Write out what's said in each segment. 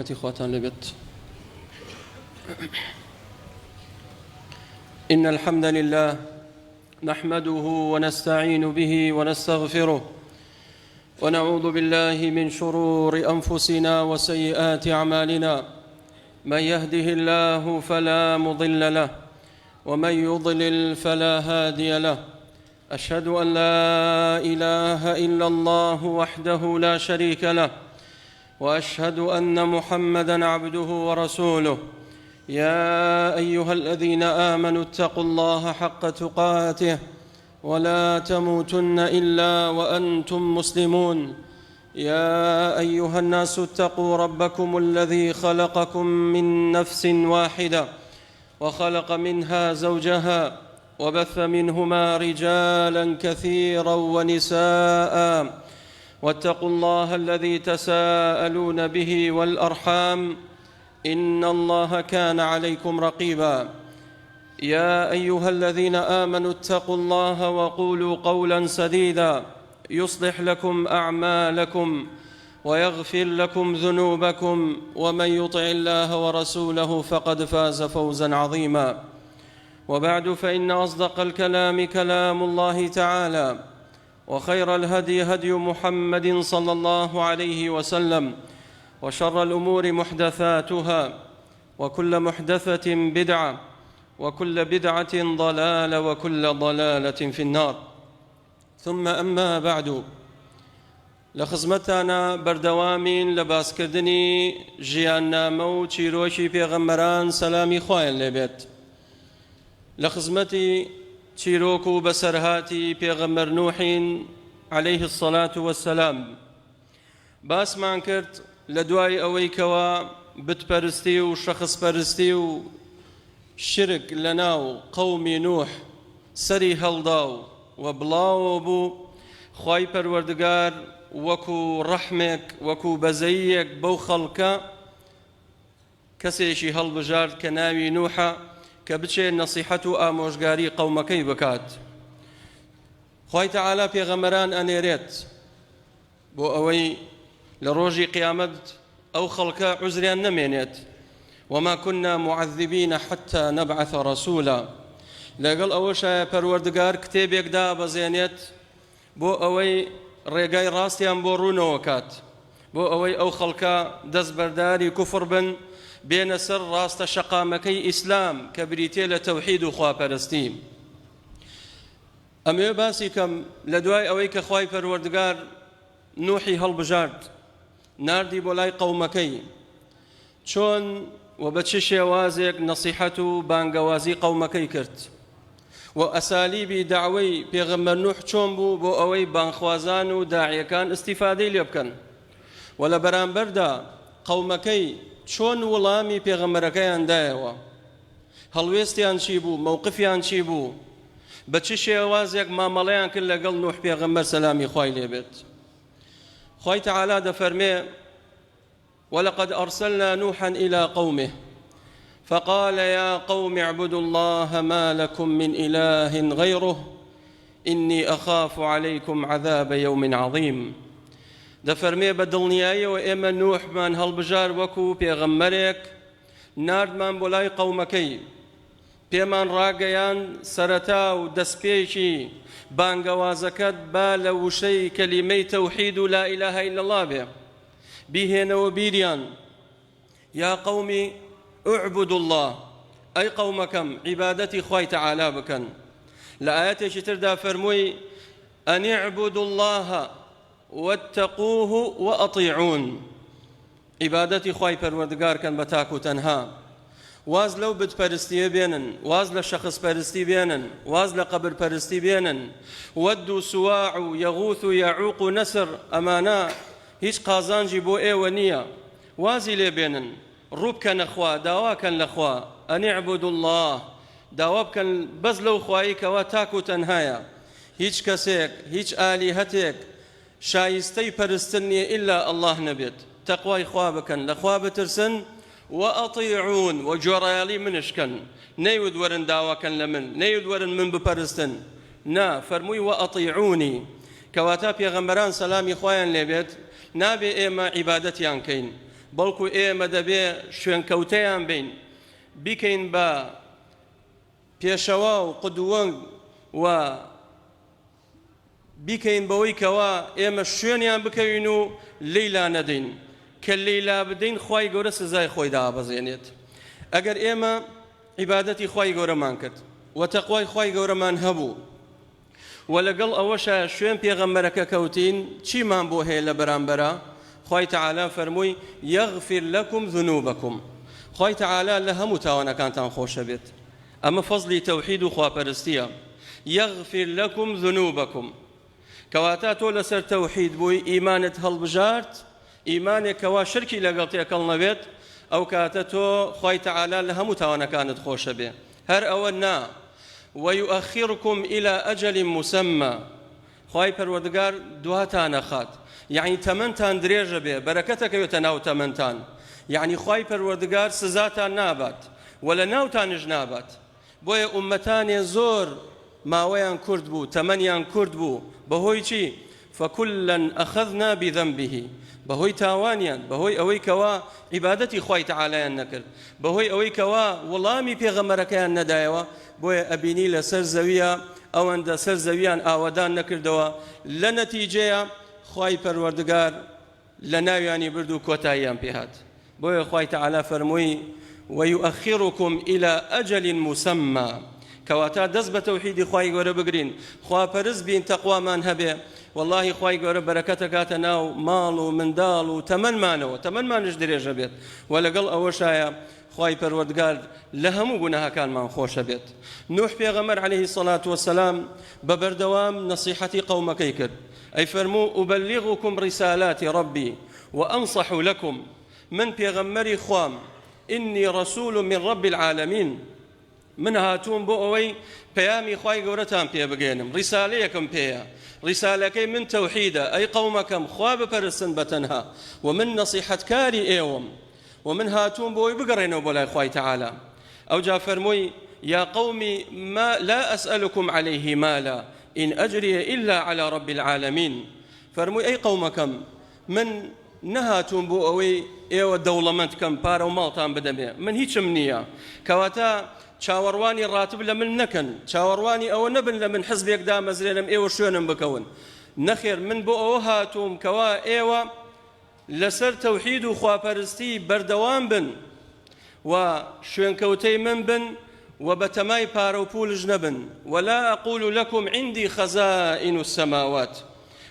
ڕەحمەتی خواتان لێبێت. إن الحمد لله نحمده ونستعين به ونستغفره ونعوذ بالله من شرور أنفسنا وسيئات أعمالنا من يهده الله فلا مضل له ومن يضلل فلا هادي له أشهد أن لا إله إلا الله وحده لا شريك له واشهد ان محمدا عبده ورسوله يا ايها الذين امنوا اتقوا الله حق تقاته ولا تموتن الا وانتم مسلمون يا ايها الناس اتقوا ربكم الذي خلقكم من نفس واحده وخلق منها زوجها وبث منهما رجالا كثيرا ونساء واتقوا الله الذي تساءلون به والارحام ان الله كان عليكم رقيبا يا ايها الذين امنوا اتقوا الله وقولوا قولا سديدا يصلح لكم اعمالكم ويغفر لكم ذنوبكم ومن يطع الله ورسوله فقد فاز فوزا عظيما وبعد فإن أصدق الكلام كلام الله تعالى وخير الهدي هدي محمد صلى الله عليه وسلم وشر الأمور محدثاتها وكل محدثة بدعة وكل بدعة ضلالة وكل ضلالة في النار ثم أما بعد لە خزمەتتانا بەردەوامین لە باسکردنی ژیاننامە و چیرۆکی پێغەمبەران سەلامی خوایان لێ بێت. لە خزمەتی چیرۆک و بەسەرهاتی پێغەمبەر نوحین علیه الصلاة والسلام. باسمان کرد لە دوای ئەوەی کەوا بتپەرستی و شەخسپەرستی و شرک لەناو قەومی نوح سەری هەڵدا و و بڵاوەوە بوو، خوای پەروەردگار وەکو ڕەحمێک وەکو بەزەییەک بەو خەڵکە کەسێکی هەڵبژارد کە ناوی نوحە کە بچێ نەسیحەت و ئامۆژگاری قەومەکەی بکات. خوای تەعالا پێغەمبەران ئەنێرێت بۆ ئەوەی لە ڕۆژی قیامەت ئەو خەڵکە عوزریان نەمێنێت، وما كنا معذبین حتی نبعث رسولا، لەگەڵ ئەوەشایە پەروەردگار کتێبێک دابەزێنێت بۆ ئەوەی ڕێگای ڕاستیان بۆ ڕوونەوە کات، بۆ ئەوەی ئەو خەڵکە دەستبەرداری کوفڕ بن بێنە سەر ڕاستە شەقامەکەی ئیسلام کە بریتیە لە تەوحید و خواپەرستی. ئەمەوێ باسی کەم لە دوای ئەوەی کە خوای پەروەردگار نوحی هەڵبژارد ناردی بۆ لای قەومەکەی چۆن و بە چ شێوازێک نەسیحەت و بانگەوازی قەومەکەی کرد و ئەسالیبی دەعوەی پێغەمبەر نوح چۆن بوو بۆ ئەوەی بانگخوازان و داعیەکان ئیستیفادەی لێ بکەن و لە بەرامبەردا قەومەکەی چۆن وڵامی پێغەمبەرەکەیان دایەوە هەڵوێستیان چی بوو، مەوقفیان چی بوو، بە چ شێوازێک مامەڵەیان کرد لەگەڵ نوح پێغەمبەر سەلامی خوای لێ بێت. خوای تەعالا دەفەرمێ، ولقد أرسلنا نوحا إلى قومه فقال يا قوم اعبدوا الله ما لكم من إله غيره إني أخاف عليكم عذاب يوم عظيم. دەفەرمێ بە دڵنیاییەوە ئێمە نوحمان هەڵبژارد وەکو پێغەمبەرێک ناردمان بۆ لای قەومەکەی، پێمان ڕاگەیاند سەرەتا و دەستپێکی بانگەوازەکەت با لە وشەی کەلیمەی تەوحید و لا الە الا اللە بێ، بیهێنەوە بیریان، یا قوم اعبدوا اللە، ئەی قەومەکەم عیبادەتی خوای تەعالا بکەن. لە ئایەتێکی تردا فەرمووی، ان اعبدوا اللە واتقوه وأطیعون، عیبادەتی خوای پەروەردگار کەن بە تاک و تەنها، واز لەو بت پەرستیە بێنن، واز لە شەخس پەرستی بێنن، واز لە قەبر پەرستی بێنن، وەد و سواع و یەغوث و یەعوق و نەسر ئەمانە هیچ قازانجی بۆ ئێوە نیە، وازی لێ بێنن، ڕوو بکەنە خوا، داوا کەن لە خوا، ان اعبدوا اللە، داوا بکەن بەس لەو خوایەی کەوا تاک و تەنهایە، هیچ کەسێک، هیچ ئالیهەتێک، شایستەی پەرستن نیە ئیلا اللە نەبێت تەقوای خوا بکەن لە خوا بترسن وأطیعون وە گوێڕایەڵی منش کەن نەیوت وەرن داواکەن لە من نەیوت وەرن من بپەرستن نا فەرمووی وأطیعونی کەواتە پێغەمبەران سەلامی خوایان لێبێت نابێ ئێمە عیبادەتیان کەین. بەڵکو ئێمە دەبێ شوێنکەوتەیان بین، بیکەین بە پێشەوا و قدوەنگ و بیکەین بەوەی کەوا ئێمە شوێنیان بکەوین و لێی لانەدەین، کە لێی لابدەین خوای گەورە سزای خۆی دابەزێنێت. ئەگەر ئێمە عیبادەتی خوای گەورەمان کرد و تەقوای خوای گەورەمان هەبوو و لەگەڵ ئەوەشا شوێن پێغەمبەرەکە کەوتین، چیمان بۆ هەیە لە بەرامبەرا؟ خوای تەعالا فەرمووی، یغفر لکم ذنوبکم، خوای تەعالا لە هەموو تاوانەکانتان خۆشەبێت. ئەمە فەزڵی تەوحید و خواپەرستیە، یغفر لکم ذنوبکم، کەواتە تۆ لەسەر تەوحید بووی ئیمانت هەڵبژارد، ئیمانێک کەوا شرکی لەگەڵ تێکەڵ نەبێت، ئەو کاتە تۆ خوای تەعالا لە هەموو تاوانەکانت خۆشەبێ، هەر ئەوە نا، ویؤخرکم الی اجل مسمی، خوای پەروەردگار دواتان ئەخات یەعنی تەمەنتان درێژە بێ بەرەکەت ئەکەوێتە ناو تەمەنتان یەعنی خوای پەروەردگار سزاتان نابات وە لە ناوتانش نابات بۆیە ئوممەتانێ زۆر ماوەیان کورت بوو تەمەنیان کورت بوو بەهۆی چی فکلا اخذنا بذنبه بەهۆی تاوانیان بەهۆی ئەوەی کەوا عیبادەتی خوای تەعالایان نەکرد بەهۆی ئەوەی کەوا وڵامی پێغەمبەرەکەیان نەدایەوە بۆیە ئەبینی لەسەر زەویە ئەوەندە سەر زەویان ئاوەدان نەکردەوە لە نەتیجەیا خوای پەروەردگار لە ناویانی برد و کۆتاییان پێ هات بۆیە خوای تەعالا فەرمووی ویؤخرکم الی اجل مسمى کەواتە دەست بە تەوحیدی خوای گەورە بگرین خواپەرست بین تەقوامان هەبێ واللهی خوای گەورە بەرەکەتەکاتە ناو ماڵ و منداڵ و تەمەنمانەوە تەمەنمانش درێژە بێت و لەگەڵ ئەوەشایە خوای پەروەردگار لە هەموو گوناهەکانمان خۆشە بێت. نوح پێغەمبەر علیه الصلاة والسلام بە بەردەوام نەسیحەتی قەومەکەی کرد ئەی فەرموو أبلغكم رسالات ربي وأنصح لكم من پێغەمبەری خوام إني رسول من رب العالمین من هاتووم بۆ ئەوەی پەیامی خوای گەورەتان پێ بگەێنم ڕیسالەیەکم پێیە ڕیسالەکەی من تەوحیدە ئەی قەومەکەم خوا بپەرستن بە تەنها و من نەسیحەتکاری ئێوەم وە من هاتووم بۆ ئەوەی بگەڕێنەوە بۆ لای خوای تەعالا ئەوجا فەرمووی یا قوم ما لا أسألكم عليه مالا إن أجري إلا على رب العالمین فەرمووی ئەی قەومەکەم من نەهاتووم بۆ ئەوەی ئێوە دەوڵەمەند کەم پارە و ماڵتان بدەمێ من هیچم نییە کەواتە چاوەڕوانی ڕاتب لە من نەکەن چاوەڕوانی ئەوە نەبن لە من حزبێک دامەزرێنم ئێوە شوێنم بکەون نەخێر من بۆ ئەوە هاتووم کەوا ئێوە لەسەر تەوحید و خواپەرستی بەردەوام بن و شوێنکەوتەی من بن و بەتەمای پارە و پوولش نەبن، ولا اقول لکم عندی خزائن السماوات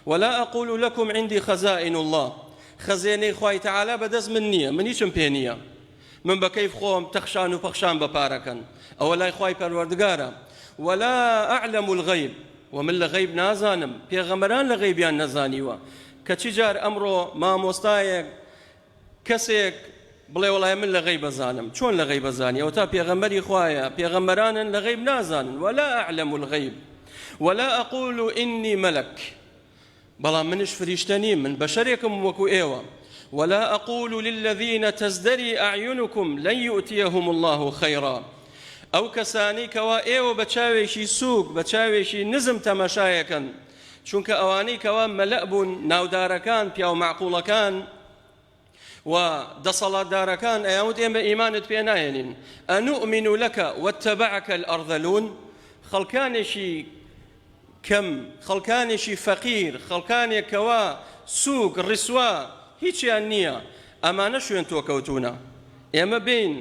ولا اقول لکم عندی خزائن اللە، خەزێنەی خوای تەعالا بەدەست من نییە، من هیچم پێ نییە، من بە کەیف خۆم تەخشان و پەخشان بە پارەکەن، ئەوە لای خوای پەروەردگارە، ولا اعلم الغیب، وە من لە غەیب نازانم، پێغەمبەران لە غەیبیان نەزانیوە، کە چ جار ئەمڕۆ مامۆستایەک کەسێک بڵێ وەڵای من لە غەیب ئەزانم، چۆن لە غەیب ئەزانی، ئەوەتا پێغەمبەری خوایە، پێغەمبەرانن لە غەیب نازانن، ولا اعلم الغیب ولا اقول انی ملک، بەڵام منیش فریشتە نیم، من بەشەرێکم وەکو ئێوە، ولا اقول للذین تزدری اعینکم لن یؤتیهم اللە خیرا، ئەو کەسانەی کەوا ئێوە بە چاوێکی سووک، بە چاوێکی نزم تەماشایەکەن، چونکە ئەوانەی کەوا مەلەء بوون، ناودارەکان، پیاو مەعقوڵەکان و دەسەڵاتدارەکان ئەیانوت ئێمە ئیمانت پێ ناهێنین، انؤمن لک واتبعک الارذلون، خەڵکانێکی کەم، خەڵکانێکی فەقیر، خەڵکانێک کەوا سووک، ڕیسوا، هیچیان نییە، ئەمانە شوێن تۆ کەوتوونە، ئێمە بێین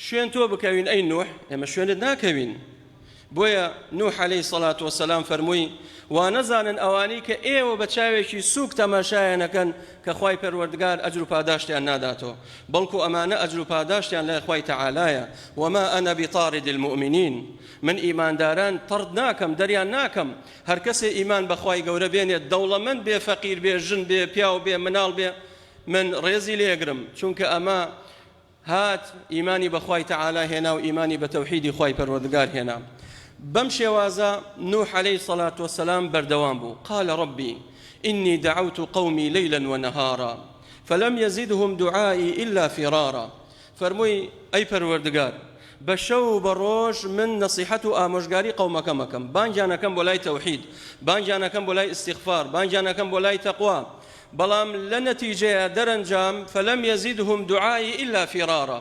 شوێن تۆ بکەوین ئەی نوح، ئێمە شوێنت ناکەوین. بۆیە نوح عەلەیهی سەڵات وەسەلام فەرمووی، وانەزانن ئەوانەی کە ئێوە بە چاوێکی سووک تەماشایان ئەکەن کە خوای پەروەردگار ئەجر و پاداشتیان ناداتەوە، بەڵکو ئەمانە ئەجر و پاداشتیان لای خوای تەعالایە، وما انا بطارد المومنین، من ئیمانداران تەڕد ناکەم، دەریان ناکەم، هەرکەسێ ئیمان بە خوای گەورە بێنێت دەوڵەمەند بێ فەقیر بێ ژن بێ پیاو بێ مناڵ بێ من ڕێزی لێگرم، چونکە ئەمە هات ئیمانی بە خوای تەعالا هێنا و ئیمانی بە تەوحیدی خوای پەروەردگار هێنا. بەم شێوازە نوح عەلەیهی سەلات وەسەلام بەردەوام بوو، قال ربی ئینی دعوت قومی لیلا ونهارا فلم یزدهم دعائی الا فرارا، فەرمووی ئەی پەروەردگار بە شەو و بە ڕۆژ من نەسیحەت و ئامۆژگاری قەومەکەم ئەکەم، بانگیان ئەکەم بۆ لای تەوحید، بانگیان ئەکەم بۆ لای ئیستیغفار، بانگیان ئەکەم بۆ لای تەقوا. بەڵام لە نەتیجەیا دەرەنجام فلم یزدهم دعائی الا فرارا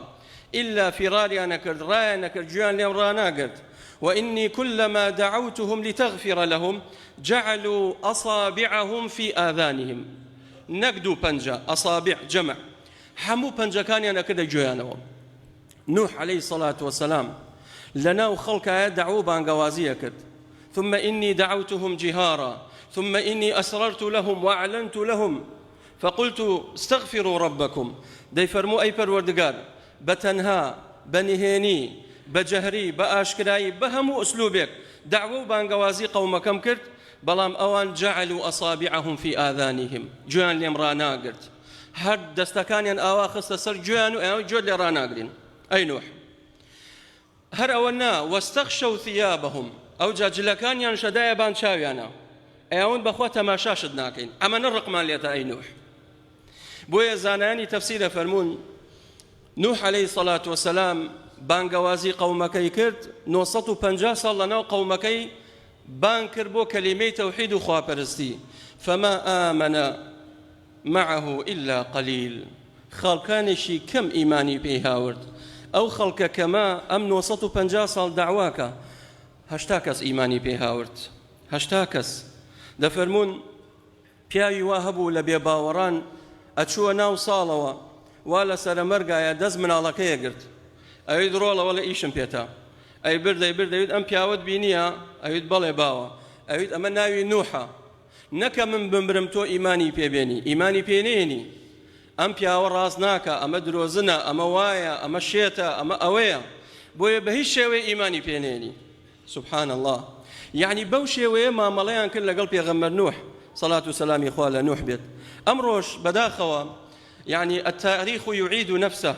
ئیلا فیراریان ئەکرد ڕایان ئەکرد گوێیان لێم ڕاناگرت وانی کلما دعوتهم لتغفر لهم جعلوا اصابعهم فی آذانهم نەک دوو پەنجە اصابع جمع هەموو پەنجەکانیان ئەکردە گوێیانەوە نوح علیه الصلاة والسلام لەناو خەڵکایە دەعوە و بانگەوازی ئەکرد ثم إني دعوتهم جهارا ثم إني أسررت لهم وأعلنت لهم فقلت استغفروا ربکم دەیفەرموو ئەی پەروەردگار بە تەنها، بە نهێنی، بە جەهری، بە ئاشکرایی، بە هەموو ئوسلوبێک دەعوە و بانگەوازی قەومەکەم کرد، بەڵام ئەوان جعلوا اصابعهم فی آذانهم گوێیان لێم ڕاناگرت، هەر دەستەکانیان ئاوا خستە سەر گوێیان و ئەیان گوێت لێ ڕاناگرین ئەی نوح. هەر ئەوە نا، واستغشوا ثیابهم، ئەوجا جلەکانیان شەدایە بان چاویانا، ئەیاون بەخوا تەماشاشت ناکەین، ئەمەنە ڕقمان لێتە ئەی نوح. بۆیە زانایانی تەفسیر ئەفەرموون نوح عەلەیهی سەڵات وەسەلام بانگەوازی قەومەکەی کرد، 950 ساڵ لەناو قەومەکەی بانگ کرد بۆ کەلیمەی تەوحید و خواپەرستی، فما آمن معه الا قلیل خەڵکانێکی کەم ئیمانی پێی هاورد ئەو خەڵکە کەمە ئەم 950 ساڵ دەعواکە 80 کەس ئیمانی پێی هاورد 80 کەس دەفەرموون پیاوی وا هەبوو لە بێباوەڕان ئەچووە ناو ساڵەوە وا لە سەرەمەرگایە دەست مناڵەکەیە گرت ئەوید ڕۆڵەوە لە ئیشم پێتە ئەی برد ئەی برد ئەوید ئەم پیاوەت بینیە ئەوید بەڵێ باوە ئەوید ئەمە ناوی نوحە نەکە من بمرم تۆ ئیمانی پێ بێنی ئیمانی پێ نێنی ئەم پیاوە ڕاست ناکا ئەمە درۆزنە ئەمە وایە ئەمە شێتە ئەمە ئەوەیە بۆیە بە هیچ شێوەیە ئیمانی پێ نێنی سبحان اللە یعنی بەو شێوەیە مامەڵەیان کرد لەگەڵ پێغەمبەر نوح سەلات و سەلامی خوا لە نوح بێت ئەمڕۆش بەداخەوە یعنی التاریخ یعید نفسه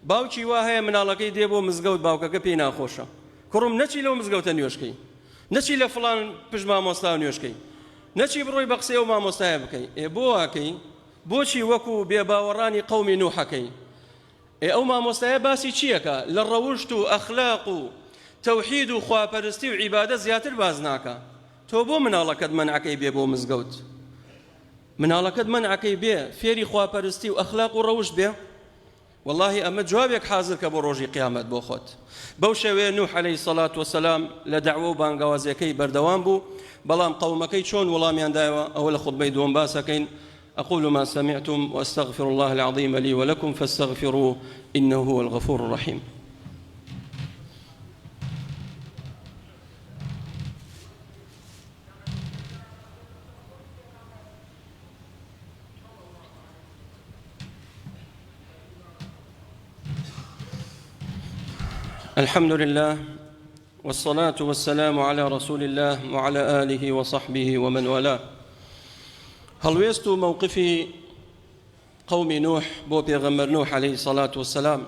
باوکی وا هەیە مناڵەکەی دێ بۆ مزگەوت باوکەکە پێی ناخۆشە کوڕم نەچی لەو مزگەوتە نوێژکەی نەچی لە فڵان پشت مامۆستا نوێژکەی نەچی بڕۆی بە قسەی ئەو مامۆستایە بکەی ئێ بۆ واکەی بۆچی وەکو بێباوەڕانی قەومی نوحەکەی ئێ ئەو مامۆستایە باسی چیەکە لە ڕەوشت و ئەخلاق و تەوحید و خواپەرستی و عیبادە زیاتر باز ناکە تۆ بۆ مناڵەکەت مەنعەکەی بێ بۆ مزگەوت مناڵەکەت مەنعەکەی بێ فێری خواپەرستی و ئەخلاق و ڕەوشت بێ وەڵاهی ئەمە جوابێک حازر کە بۆ ڕۆژی قیامەت بۆ خۆت. بەو شێوەیە نوح علیە الصلوە والسلام لە دەعوە و بانگەوازیەکەی بەردەوام بوو، بەڵام قەومەکەی چۆن وەڵامیان دایەوە ئەوە لە خوتبەی دووەم باس ئەکەین، اقول ما سمعتم واستغفر الله العظیم لي ولكم فاستغفروه انه هو الغفور الرحیم. الحمد لله والصلاة والسلام على رسول الله وعلى آله وصحبه ومن والاه. هەڵوێست و مەوقفی قەومی نوح بۆ پێغەمبەر نوح عەلەیهی سەڵات وسلام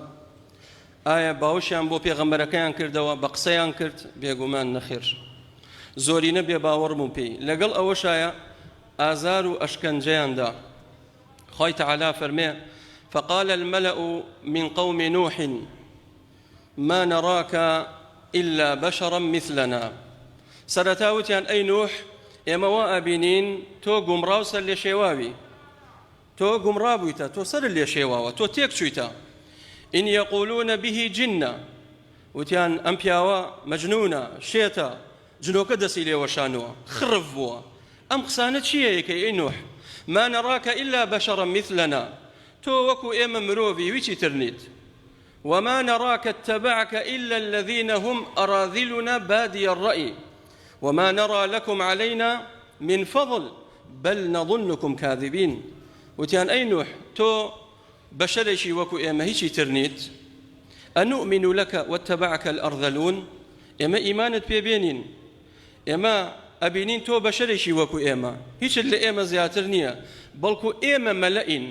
ئایا باوەشیان بۆ پێغەمبەرەکەیان کردەوە بە قسەیان کرد بێگومان نەخێر زۆرینە بێ باوەڕ بوون پێی لەگەڵ ئەوەشایە ئازار و ئەشکەنجەیان دا خوای تەعالا فەرمێ فقال الملأ من قوم نوح ما نراك إلا بشرا مثلنا سەرەتا وتیان ئەی نوح ئێمە وا ئەبینین تۆ گومڕا و سەر لێ شێواوی تۆ گومڕا بوویتە تۆ سەر لێ شێواوە تۆ تێک چوویتە إن يقولون به جنة وتیان ئەم پیاوە مەجنونە شێتە جنۆکە دەستی لێ وەشانووە خڕف بووە ئەم قسانە چییە یەکەی ئەی نوح ما نراک الا بشرا مثلنا تۆ وەکو ئێمە مرۆڤی هیچی تر نیت وما نراک اتبعک الا الذین هم اراذلنا بادی الرأی وما نرى لكم علينا من فضل بل نظنكم كاذبين وتیان ئەی نوح تۆ بەشەرێکی وەکو ئێمە هیچی تر نیت ئەنومن لك واتبعك الأرذلون ئێمە ئیمانت پێ بێنین ئێمە ئەبینین تۆ بەشەرێکی وەکو ئێمە، هیچت لە ئێمە زیاتر نییە، بەڵکو ئێمە مەلەئین،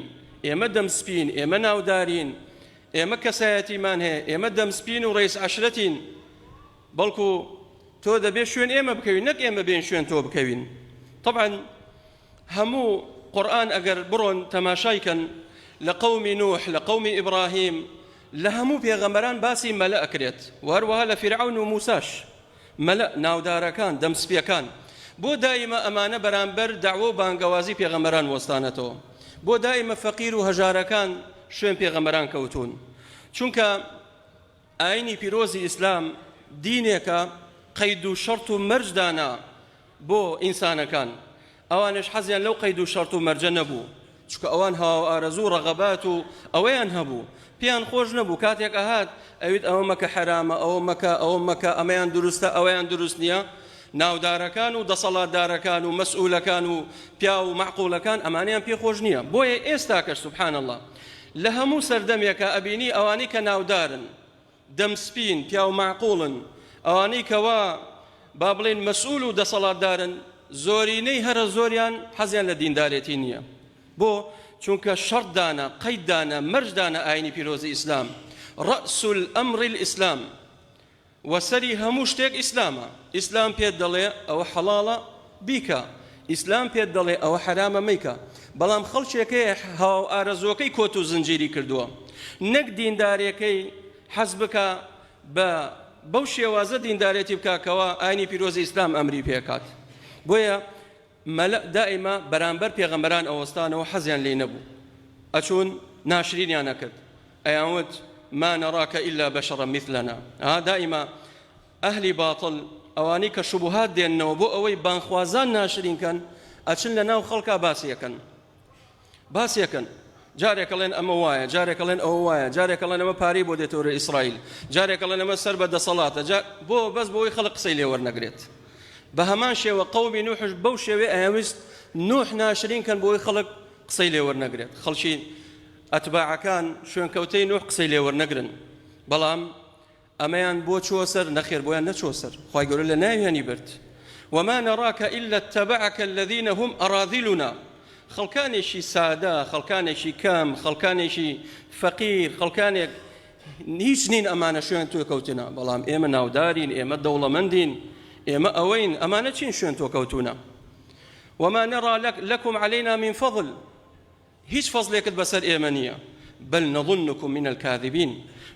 ئێمە دەمسپین، ئێمە ناودارین، ئێمە کەسایەتیمان هەیە، ئێمە دەمسپین و ڕەیس عەشرەتین، بەڵکو تۆ دەبێ شوێن ئێمە بکەوی نەک ئێمە بێین شوێن تۆ بکەوین. تەبعەن هەموو قورئان ئەگەر بڕۆن تەماشای کەن لە قەومی نوح، لە قەومی ئیبراهیم، لە هەموو پێغەمبەران باسی مەلە ئەکرێت و هەروەها لە فیرعەون و موساش. مەلەء، ناودارەکان، دەمسپیەکان. بۆ دایمە ئەمانە بەرامبەر دەعوە و بانگەوازی پێغەمبەران وەستانەتەوە؟ بۆ دایمە فەقیر و هەژارەکان شوێن پێغەمبەران کەوتوون؟ چونکە ئاینی پیرۆزی ئیسلام دینێکە قەید و شەرت و مەرج دانا بۆ ئینسانەکان، ئەوانیش حەزیان لەو قەید و شەرت و مەرجە نەبوو، چونکە ئەوان هەواو ئارەزوو و ڕەغەبات و ئەوەیان هەبوو، پێیان خۆش نەبوو، کاتێک ئەهات ئەویت ئەوە مەکە حەرامە، ئەوە مەکە، ئەوە مەکە، ئەمەیان دروستە، ئەوەیان دروست نییە، ناودارەکان و دەسەڵاتدارەکان و مەسئولەکان و پیاو و مەعقولەکان ئەمانەیان پێ خۆش نییە، بۆیە ئێستاکەش سبحان اللە لە هەموو سەردەمێکا ئەبینی ئەوانەی کە ناودارن، دەم سپین، پیاو مەعقوڵن، ئەوانەی کەوا با بڵێین مەسئول و دەسەڵاتدارن، زۆرینەی هەرە زۆریان حەزیان لە دیندارێتی نییە. بۆ؟ چونکە شەرت دانا، قەید دانا، مەرج دانا ئاینی پیرۆزی ئیسلام، رأس الامر الاسلام، وە سەری هەموو شتێک ئیسلامە، ئیسلام پێت دەڵێ ئەوە حەڵاڵە بیکە، ئیسلام پێت دەڵێ ئەوە حەرامە مەیکە، بەڵام خەڵکێک هەیە هەواو ئارەزووەکەی کۆت و زنجیری کردووە، نەک دیندارێکەی حەز بکا بە بەو شێوازە دیندارێتی بکا کەوا ئاینی پیرۆزی ئیسلام ئەمری پێکات، بۆیە مەلەء دائیما بەرامبەر پێغەمبەران ئەوەستانەوە حەزیان لێی نەبوو ئەچوون ناشرینیان ئەکرد ئەیانوت ما نراک الا بشرا مثلنا ها دائیما ئەهلی باتڵ ئەوانەی کە شوبهات دێننەوە بۆ ئەوەی بانگخوازان ناشرین کەن ئەچن لە ناو خەڵکا باسی ئەکەن باسێکن جارێک ئەڵێن ئەمە وایە جارێک ئەڵێن ئەوە وایە جارێک ئەڵێن ئەمە پارەی بۆ دێتەوە لە ئیسرائیل جارێک ئەڵێن ئەمە سەر بە دەسەڵاتە جا بۆ بەس بۆی خەڵک قسەی لێ وەرنەگرێت بە هەمان شێوە قەومی نوحش بەو شێوەیە ئەیانویست نوح ناشرین کەن بۆی خەڵک قسەی لێ وەرنەگرێت خەڵکی ئەتباعەکان شوێنکەوتەی نوح قسەی لێ وەرنەگرن بەڵام ئەمەیان بۆ چووە سەر؟ نەخێر بۆیان نەچووە سەر، خوای گەورە لە ناویانی برد. وما نراک الا اتبعک الذین هم اراذلنا خەڵکانێکی سادە، خەڵکانێکی کەم، خەڵکانێکی فەقیر، خەڵکانێک هیچ نین ئەمانە شوێن تۆ کەوتنە، بەڵام ئێمە ناودارین، ئێمە دەوڵەمەندین، ئێمە ئەوەین، ئەمانە چین شوێن تۆ کەوتونە؟ وما نرى لكم علينا من فضل هیچ فەزلێکت بەسەر ئێمە نییە، بل نظنکم من الکاذبین،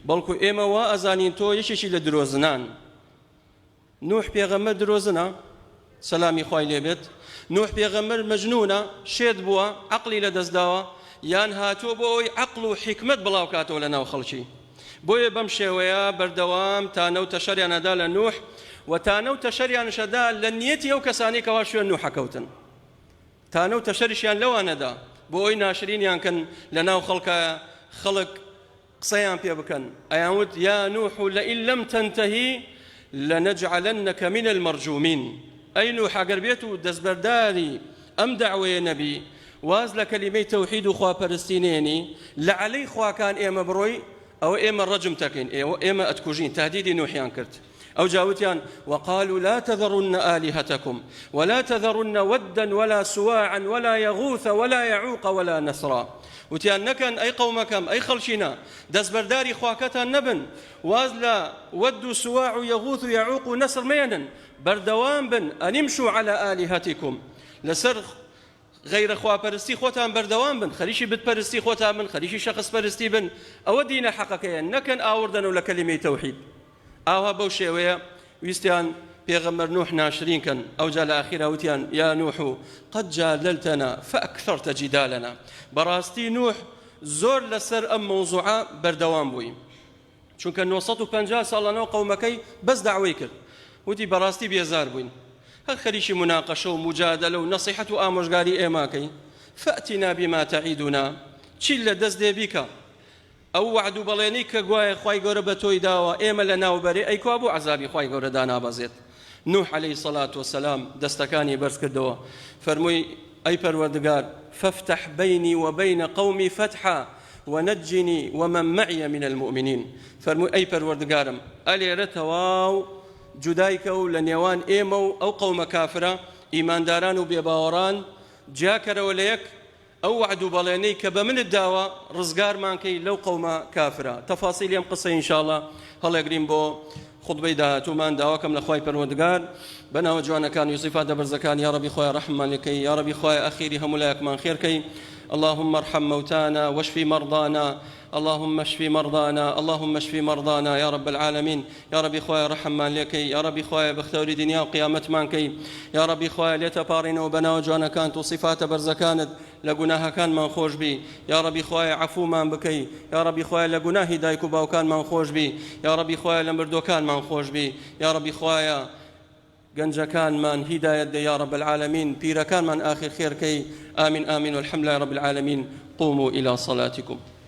بەڵکو ئێمە وا ئەزانین تۆ یەکێکی لە درۆزنان. نوح پێغەمبەر درۆزنە؟ سەلامی خوای لێ بێت. نوح پێغەمبەر مەجنونە، شێت بووە، عەقڵی لەدەست داوە، یان هاتووە بۆ ئەوەی عەقڵ و حیکمەت بڵاو کاتەوە لەناو خەڵکی. بۆیە بەم شێوەیە بەردەوام تانە و تەشەریان ئەدا لە نوح و تانە و تەشەریانش ئەدا لە نیەتی ئەو کەسانەی کەوا شوێن نوح ئەکەوتن. تانە و تەشەریشیان لەوان نەدا بۆ ئەوەی ناشرینیان کەن لە ناو خەڵکا خەڵک قسەیان پێ بکەن ئەیان وت یا نوح لئن لم تنتهی لنجعلنک من المرجومین ئەی نوح ئەگەر بێت و دەستبەرداری ئەم دەعوەیە نەبی واز لە کەلیمەی تەوحید و خواپەرستی نێنی لە عەلەی خواکان ئێمە بڕۆی ئەوە ئێمە ڕەجم تەکەین ئێوە ئێمە ئەتکوژین تهدیدی نوحیان کرد ئەوجا وتیان، وقالوا لا تذرن آلهتکم ولا تذرن ودا ولا سواعا ولا یغوث ولا یعوق ولا نسرا، وتیان نەکەن ئەی قەومەکەم ئەی خەڵکینە دەستبەرداری خواکەتان نەبن، واز لە وەد و سواع و یغوث و یعوق و نەسر مەیەنن، بەردەوام بن، ان امشوا علی آلهتکم، لەسەر غەیرە خواپەرستی خۆتان بەردەوام بن، خەریکی بت پەرستی خۆتان بن، خەریکی شەخس پەرستی بن، ئەوە دینە حەقەکەیە، نەکەن ئاوڕ دەنەوە لە کەلیمەی تەوحید. ئاوا بەو شێوەیە ویستیان پێغەمبەر نوح ناشرین کەن، ئەوجا لە ئاخیرا وتیان، یا نوح قد جادلتنا فاکثرت جدالنا، بەڕاستی نوح زۆر لەسەر ئەم مەوزوعە بەردەوام بووی، چونکە 950 ساڵ لەناو قەومەکەی بەس دەعوەی کرد، وتی بەڕاستی بێزار بووین هەر خەریکی موناقەشە و موجادەلە و نەسیحەت و ئامۆژگاری ئێمەکەی، فأتنا بما تعدنا، چی لە دەست دێ بیکە، ئەو وەعد و بەڵێنەی کە گوایە خوای گەورە بە تۆی داوە ئێمە لە ناو بەرێ ئەی کوا بۆ عەزابی خوای گەورە دانابەزێت نوح علیە الصلوة والسلام دەستەکانی بەرز کردەوە فەرمووی ئەی پەروەردگار فافتح بینی وبین قومی فتحا ونجنی ومن معی من المؤمنین فەرمووی ئەی پەروەردگارم ئەلێرە تەواو جودای کە و لە نێوان ئێمە و ئەو قەومە کافرە ئیمانداران و بێباوەڕان جیاکەرەوە لە یەک ئەو وەعد و بەڵێنەی کە بە منت داوە ڕزگارمان کەی لەو قەومە کافرە. تەفاسیلی ئەم قسەی ان شاء اللە هەڵێگرین بۆ خوتبەی داهاتوومان. داواکەم لە خوای پەروەردگار بە ناوە جوانەکانی و سیفاتە بەرزەکانی یاڕەبی خوایە ڕەحممان لێ کەی یاڕەبی خوایە ئەخیری هەموو لایەکمان خێر کەی اللهم ارحم موتانا واشف مرضانا. اللهم اشف مرضانا اللهم اشف مرضانا یا رب العالمین یا ربی خوایە ڕەحممان لێکەی یا ربی خوایە بەختەوری دنیا و قیامەتمان کەی یا ربی خوایە لێتە پاڕینەوە بەناوە جوانەکانت و صیفاتە بەرزەکانت لە گوناهەکانمان خۆش بی یا ربی خوایە عەفومان بکەی یا ربی خوایە لە گوناهی دایک و باوکانمان خۆش بی یا ربی خوایە لە مردوەکانمان خۆش بی یا ربی خوایە گەنجەکانمان هیدایەت دە یا رب العالمین پیرەکانمان ئاخر خێر کەی آمین آمین والحمد لله رب العالمین قوموا الی صلاتکم.